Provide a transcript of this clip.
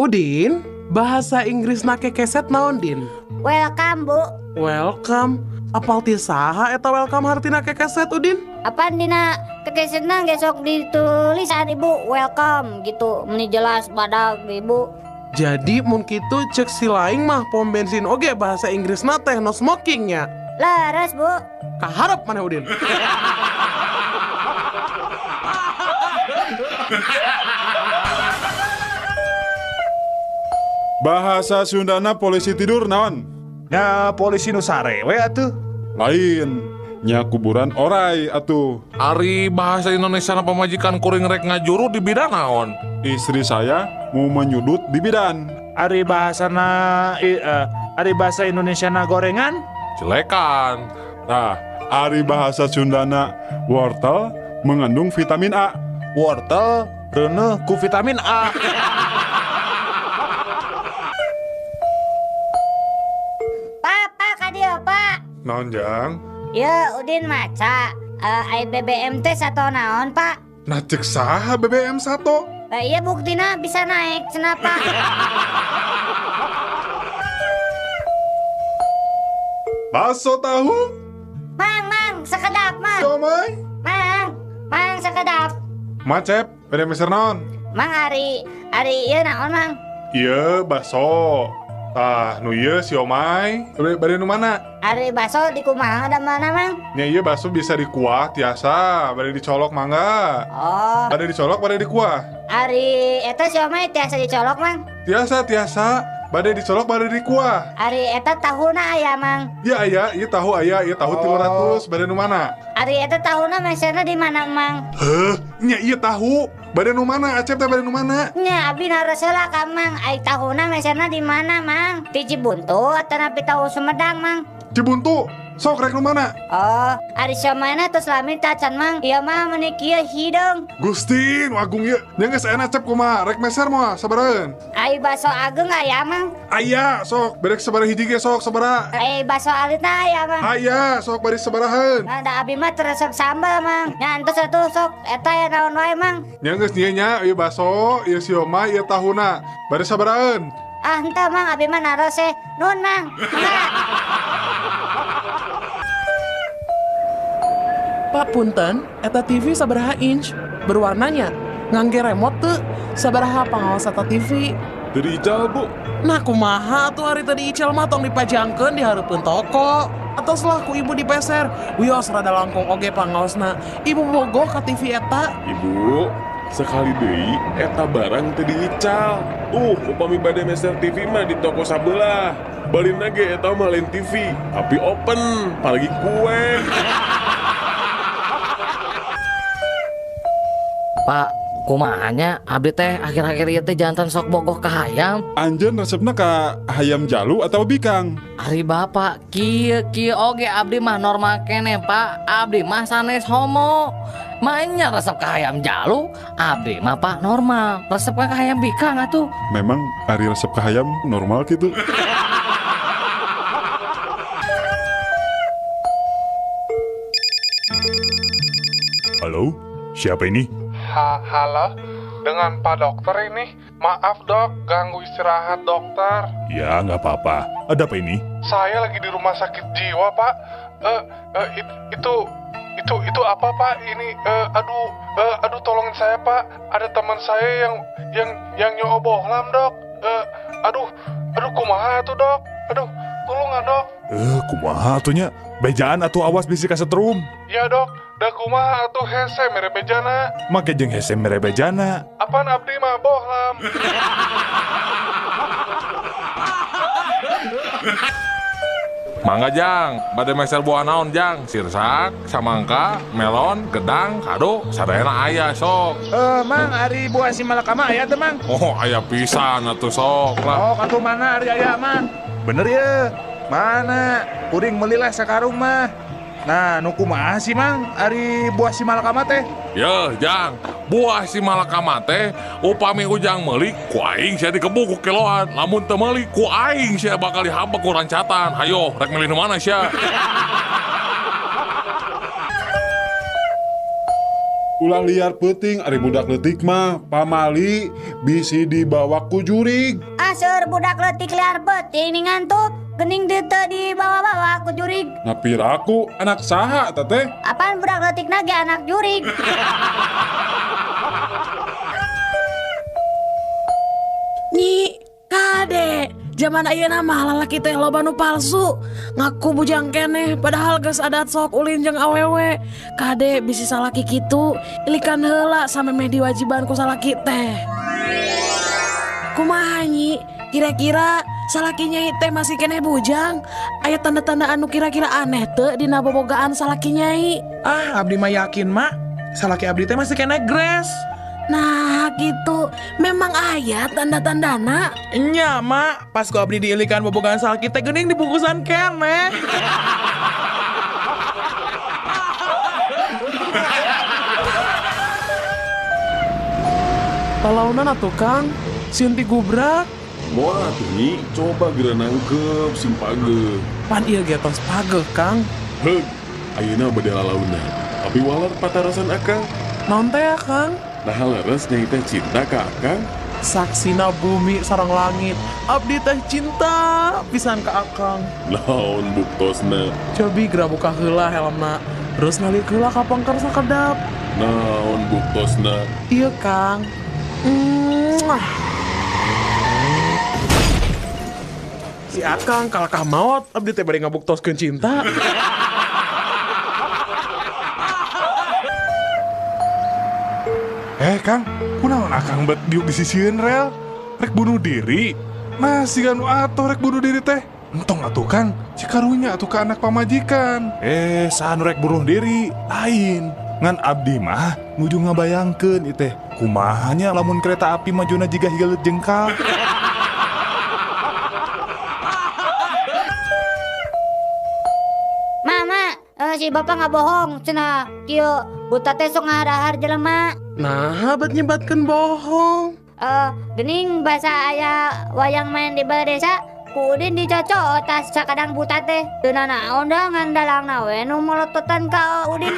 Udin, bahasa Inggrisna kekeset naon, Din? Welcome, Bu. Welcome. Apal ti saha eta welcome hartina kekeset, Udin? Apaan dina kekesetna ge sok ditulisan Ibu welcome gitu, meni jelas badag Ibu. Jadi mun kitu cek si laing mah pom bensin oge bahasa Inggrisna teh no smoking nya. Leres, Bu. Kaharep maneh, Udin. Bahasa Sundana polisi tidur naon? Nya polisi nu sare we atuh. Lain, nya kuburan orai atuh. Ari bahasa Indonesia na pamajikan kuring rek ngajuru di bidan naon? Istri saya mau menyudut di bidan. Ari bahasana ari bahasa Indonesia na gorengan? Jelekan. Nah, ari bahasa Sundana wortel mengandung vitamin A. Wortel reuneuh ku vitamin A. Naon, Jang? Ya, Udin maca. Ai BBM teh sato naon, Pak? Nah, cek saha BBM sato? Lah iya buktina bisa naik, cenah, Pak. Bakso tahu? Mang, mang, sekedap, Mang. Siomay? Mang, mang sekedap. Macep, bade meser naon? Mang ari ieu naon, Mang? Ieu bakso. Tah, nu ieu siomay. Bade nu mana? Ari bakso di kumaha da mana, Mang? Nya ieu bakso bisa dikuah tiasa, bade dicolok mangga. Oh. Bade dicolok bade dikuah. Ari eta siomay tiasa dicolok, Mang? Tiasa, tiasa. Bade dicolok bade dikuah. Ari eta tahuna aya, Mang? Ya aya, ieu tahu aya, ieu tahu 300, bade nu mana? Ari eta tahuna meserna di mana, Mang? Heuh, nya ieu tahu. Bade nu mana? Acep teh bade nu mana? Nya abi naros heula ka Mang, ai tahuna meserna di mana, Mang? Di Cibuntu atanapi tahu Sumedang, Mang? Cibuntu. Sok rek nu mana? Oh, ari siomayna tos lami tacan, Mang. Ieu mah meuni kieu hideung. Gusti, nu agung ieu. Nya geus aya Acep kumaha? Rek meser moal sabaraheun? Ai baso ageung aya, Mang? Aya, sok. Berek sabaraha hiji ge sok sabaraha? Ai baso alitna aya, Mang? Aya, sok bari sabaraheun. Nah, da abi mah teu resep sambal, Mang. Nya entos atuh sok eta ya naon wae, Mang. Nya geus nya nya ieu baso, ieu siomay, ieu tahuna. Bari sabaraheun? Ah, henteu, Mang, abi mah naros eh. Nuhun, Mang. Mangga. Pak punten, eta TV sabaraha inch? Berwarnanya ngangge remote teu? Sabaraha pangaos eta TV? Teu diical, Bu. Nah, kumaha tuh hari tadi ical mah tong dipajangkeun di hareupeun toko. Atos lah ku ibu dipeser. Wios rada langkung oge pangaosna. Ibu bogoh ka TV eta. Ibu, sekali deui eta barang teu diical. Upami bade meser TV mah di toko sabelah. Balina ge eta mah lain TV, tapi open, apalagi kue. Pak, kumahanya abdi teh akhir-akhir ieu teh jantan sok bogoh ka hayam. Anjeun resepna ka hayam jalu atau bikang? Ari bapak kieu kieu oge abdi mah normal keneh, Pak. Abdi mah sanes homo. Maenya resep ka hayam jalu, abdi mah Pak normal. Resep ka hayam bikang atuh. Memang ari resep ka hayam normal gitu. Halo, siapa ini? Halo, dengan Pak Dokter ini. Maaf dok, ganggu istirahat dokter. Ya, nggak apa-apa. Ada apa ini? Saya lagi di rumah sakit jiwa, Pak. Itu apa, Pak? Ini, aduh, tolongin saya, Pak. Ada teman saya yang nyobohlam, Dok. Aduh, kumaha tuh, Dok? Aduh, tolong ah, Dok. Kumaha atuh nya? Bejaan atuh awas bisi kasetrum. Ya, Dok. Da kumaha atuh hese mere bejana. Make jeung hese mere bejana. Apaan abdi mah bohlam. Mangga Jang, bade meser buah naon Jang? Sirsak, samangka, melon, gedang, kado, sadayana aya sok. Mang, ari buah si malakama aya teu, Mang? Oh, aya pisan atuh sok lah. Oh, katuh mana ari aya, Mang? Bener ye. Mana? Kuring meuli lah sakarung mah. Nah, nu kumaha sih, Mang? Ari buah si malakama teh? Yeuh, Jang, buah si malakama teh upami ujang meuli ku aing sia dikebuk ku kiloan. Lamun teu meuli ku aing sia bakal dihabek ku rancatan. Hayo, rek meuli nu mana sia? Ulah liar peuting ari budak leutik mah pamali bisi dibawa ku jurig. Ah seueur budak leutik liar peuting ngantuk gening teu dibawa-bawa ku jurig. Nah piraku anak saha eta teh? Apaan budak leutik na ge anak jurig. Nyi, kade zaman ayeuna mah lalaki teh loba nu palsu. Ngaku bujang keneh padahal geus adat sok ulin jeung awewe. Kade bisi salaki kitu, ilikan heula samemeh diwajiban ku salaki teh. Kumaha nyi? Kira-kira salaki nyai teh masih keneh bujang? Aya tanda-tanda anu kira-kira aneh teu dina bobogaan salaki nyai? Ah, abdi mah yakin, Mak. Salaki abdi teh masih keneh grace. Nah gitu, memang aya tanda-tandana. Nya, Mak, pas ku abdi diilikan bobogaan salaki teh geuning dibungkusan keneh. Talaunan atuh Kang, sieun digubrak. Moal atuh nyi, coba geura nangkep sing pageuh. Pan ieu ge tos pageuh, Kang. Heug, ayeuna bade lalaunan. Tapi waler patarasan akang. Naon teh Kang? Nah leres nyai teh cinta ka akang. Saksina bumi sareng langit, abdi teh cinta pisan ka akang. Naon buktosna? Cobi geura buka heula helmna, terus ngalik heula ka pangker sakedap. Naon buktosna? Ieu Kang. Mwah. Si akang kalakah maot, abdi teh bade ngabuktoskeun cinta. Kang, kunaon akang bet diuk di sisieun rel? Rek bunuh diri? Nah, siga nu atuh rek bunuh diri teh. Entong atuh Kang, cikarunya atuh ka anak pamajikan. Saha nu rek bunuh diri? Lain. Ngan abdi mah nuju ngabayangkeun ieu teh. Kumaha nya lamun kereta api majuna jiga higalet jengkal. Mama, si bapak nggak bohong, cenah kieu buta teh sok ngadahar jelema. Nah, bet nyebatkeun bohong. Gening basa aya wayang main di balai desa, ku Udin dicocok tas sakadang buta teh. Teu nanaon da ngan dalangna we nu molototan ka Udin.